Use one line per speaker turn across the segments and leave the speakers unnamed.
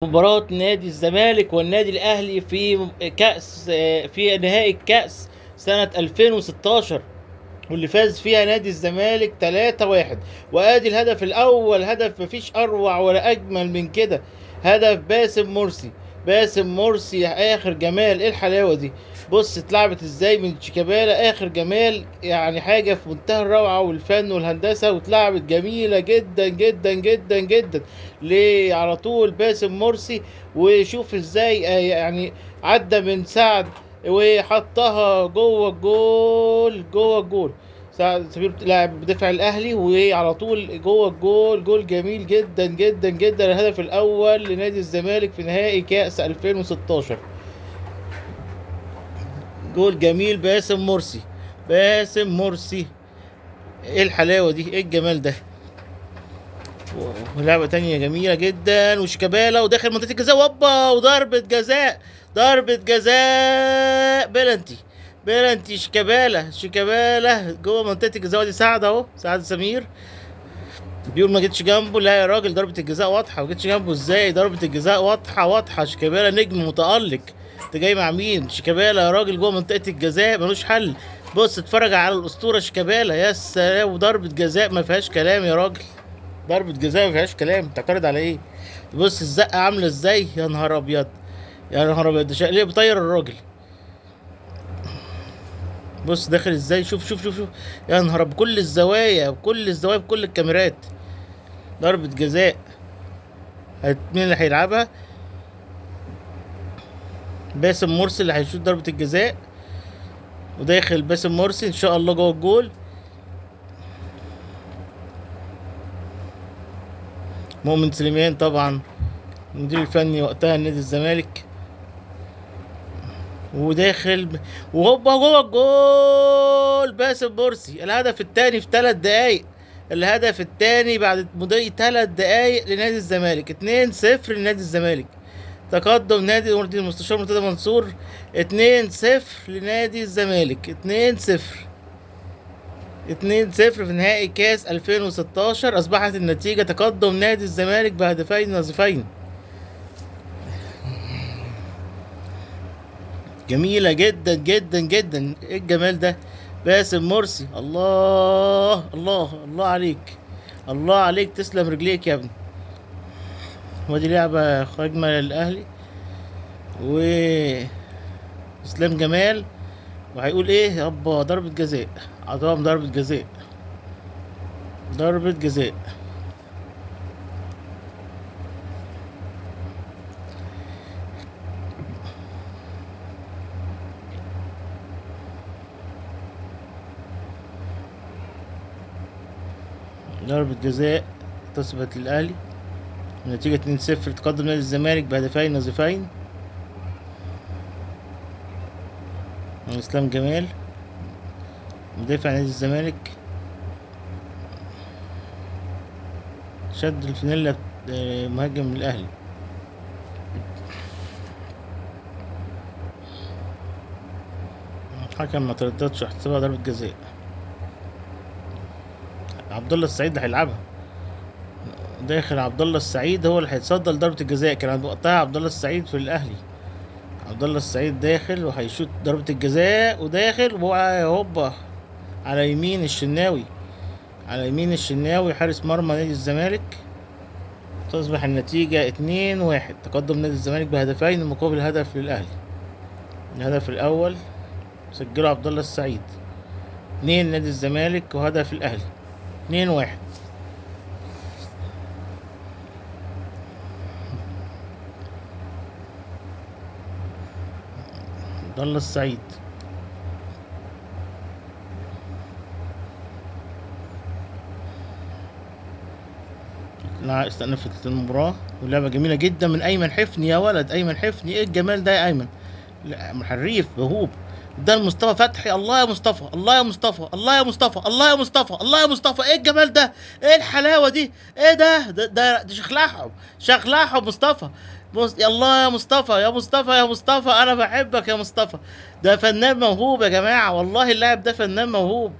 مباراة نادي الزمالك والنادي الأهلي في كأس، في نهائي الكأس سنة 2016، واللي فاز فيها نادي الزمالك 3-1. وادي الهدف الأول، هدف مفيش أروع ولا أجمل من كده، هدف باسم مرسي. باسم مرسي آخر جمال، إيه الحلاوة دي؟ بص اتلعبت ازاي من شيكابالا، آخر جمال، يعني حاجة في منتهى الروعة والفن والهندسة، واتلعبت جميلة جدا جدا جدا جدا ليه على طول باسم مرسي. وشوف ازاي، يعني عدى من سعد وحطها جوه الجول، جوه الجول. سعد سمير لاعب بدافع الاهلي، وعلى طول جوه الجول، جول جميل جدا جدا جدا. الهدف الاول لنادي الزمالك في نهائي كاس 2016، جول جميل باسم مرسي. باسم مرسي، ايه الحلاوة دي، ايه الجمال ده. ولعبه تانية جميلة جدا، وشيكابالا وداخل منطقة الجزاء، وابا وضربه جزاء، ضربه جزاء، بلنتي، بلنتي شيكابالا، شيكابالا جوه منطقة الجزاء. دي سعد اهو، سعد سمير بيقول ما جيتش جنبه. لا يا راجل، ضربه الجزاء واضحة، ما جيتش جنبه ازاي؟ ضربه الجزاء واضحة واضحة. شيكابالا نجم متالق، انت جاي مع مين؟ شيكابالا يا راجل جوه منطقة الجزاء ملوش حل. بص اتفرج على الاسطورة شيكابالا، يا سلام، وضربه جزاء ما فيهاش كلام يا راجل، ضربة جزاء ما فيهاش كلام، تعترض على ايه؟ بص الزقة عاملة ازاي، يا نهار ابيض، يا نهار ابيض، ده ليه بيطير الراجل؟ بص داخل ازاي، شوف شوف شوف شوف، يا نهار ابيض، بكل الزوايا، بكل الزوايا، بكل الكاميرات. ضربة جزاء، مين اللي هيلعبها؟ باسم مرسي اللي هيشوط ضربة الجزاء، وداخل باسم مرسي ان شاء الله جوه الجول. مؤمن سليمان طبعا المدير الفني وقتها لنادي الزمالك، وداخل وهوبا جوه الجول باسم مرسي. الهدف الثاني في 3 دقايق، الهدف الثاني بعد مضي 3 دقايق لنادي الزمالك، 2-0 لنادي الزمالك. تقدم نادي المستشار مرتضى منصور 2-0 لنادي الزمالك، 2-0، 2-0 في نهائي كاس 2016. أصبحت النتيجة تقدم نادي الزمالك بهدفين نظيفين. جميلة جدا جدا جدا، ايه الجمال ده؟ باسم مرسي، الله الله الله عليك، الله عليك، تسلم رجليك يا ابني. ودي لعبة هجمة للأهلي و اسلام جمال، وهيقول ايه؟ يابا ضربة جزاء، عطاهم ضربة جزاء، ضربة جزاء. ضربة جزاء تثبت للأهلي، النتيجة 2-0، تقدم نادي الزمالك بهدفين نظيفين. اسلام جمال مدافع نادي الزمالك شد الفانيلا، مهاجم الأهلي. الحكم ما ترددش واحتسبها ضربة جزاء. عبد الله السعيد اللي هيلعبها، داخل عبد الله السعيد هو اللي هيتصدى لضربة الجزاء. كان وقتها عبد الله السعيد في الأهلي، عبد الله السعيد داخل وهيشوط ضربة الجزاء، وداخل وهوبا على يمين الشناوي، على يمين الشناوي حارس مرمى نادي الزمالك. تصبح النتيجة 2-1، تقدم نادي الزمالك بهدفين مقابل هدف للأهلي. الهدف الأول سجله عبد الله السعيد، 2 نادي الزمالك وهدف الأهلي، 2-1. عبد الله السعيد استأنفت المباراة، ولعبة جميلة جدا من أيمن حفني. يا ولد أيمن حفني، إيه الجمال ده يا أيمن؟ لا، حريف موهوب. ده لمصطفى فتحي، الله يا مصطفى، الله يا مصطفى، الله يا مصطفى، الله يا مصطفى، الله يا مصطفى، إيه الجمال ده؟ إيه الحلاوة دي؟ إيه ده؟ ده شخلعهم، شخلعهم مصطفى. الله يا مصطفى، يا مصطفى، يا مصطفى، أنا بحبك يا مصطفى. ده فنان موهوب يا جماعة، والله اللاعب ده فنان موهوب.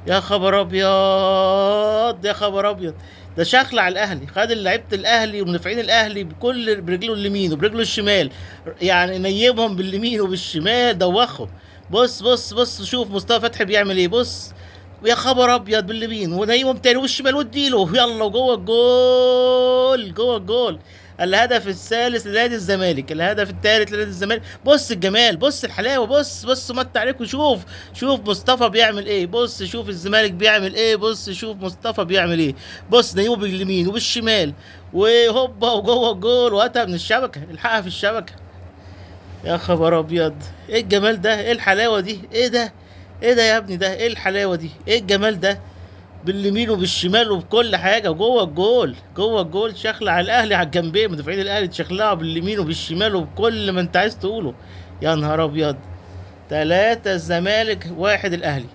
يا خبر أبيض، يا خبر أبيض. ده شخلع الاهلي، خد لعيبة الاهلي ومدافعين الاهلي بكل برجله اليمين وبرجله الشمال، يعني نيبهم باليمين وبالشمال، دوخهم. بص بص بص، شوف مصطفى فتحي بيعمل ايه، بص يا خبر ابيض، باليمين ونيمهم تاني والشمال واديله، يلا وجوه الجول، جوه الجول. الهدف الثالث لنادي الزمالك، الهدف الثالث لنادي الزمالك. بص الجمال، بص الحلاوة، بص بص متع عليك، وشوف شوف مصطفى بيعمل ايه، بص شوف الزمالك بيعمل ايه، بص شوف مصطفى بيعمل ايه، بص نيمه باليمين وبالشمال وهوبا وجوه الجول، وقتها من الشبكة، الحقها في الشبكة. يا خبر ابيض، ايه الجمال ده، ايه الحلاوة دي، ايه ده، ايه ده يا ابني ده، ايه الحلاوة دي، ايه الجمال ده، باليمين وبالشمال وبكل حاجة، جوه الجول، جوه الجول، شخلع على الاهلي على الجنبين، مدافعين الاهلي تشخلعوا باليمين وبالشمال وبكل ما انت عايز تقوله. يا نهار ابيض، 3 الزمالك 1 الاهلي،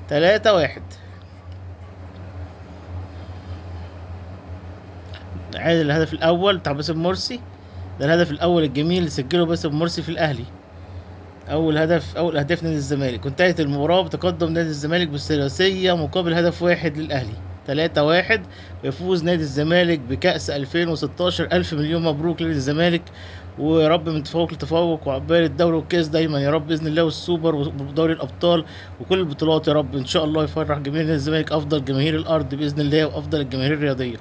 3-1. عاد الهدف الاول بتاع باسم مرسي، ده الهدف الاول الجميل اللي سجله باسم مرسي في الاهلي، اول هدف، اول اهداف نادي الزمالك. وانتهت المباراة بتقدم نادي الزمالك بالثلاثيه مقابل هدف 1 للاهلي، 3-1. ويفوز نادي الزمالك بكأس 2016. ألف مليون مبروك لنادي الزمالك، ويا رب من تفوق لتفوق، وعقبال الدوري والكاس دايما يا رب باذن الله، والسوبر ودوري الابطال وكل البطولات يا رب ان شاء الله. يفرح جماهير نادي الزمالك، افضل جماهير الارض باذن الله، وافضل الجماهير الرياضية.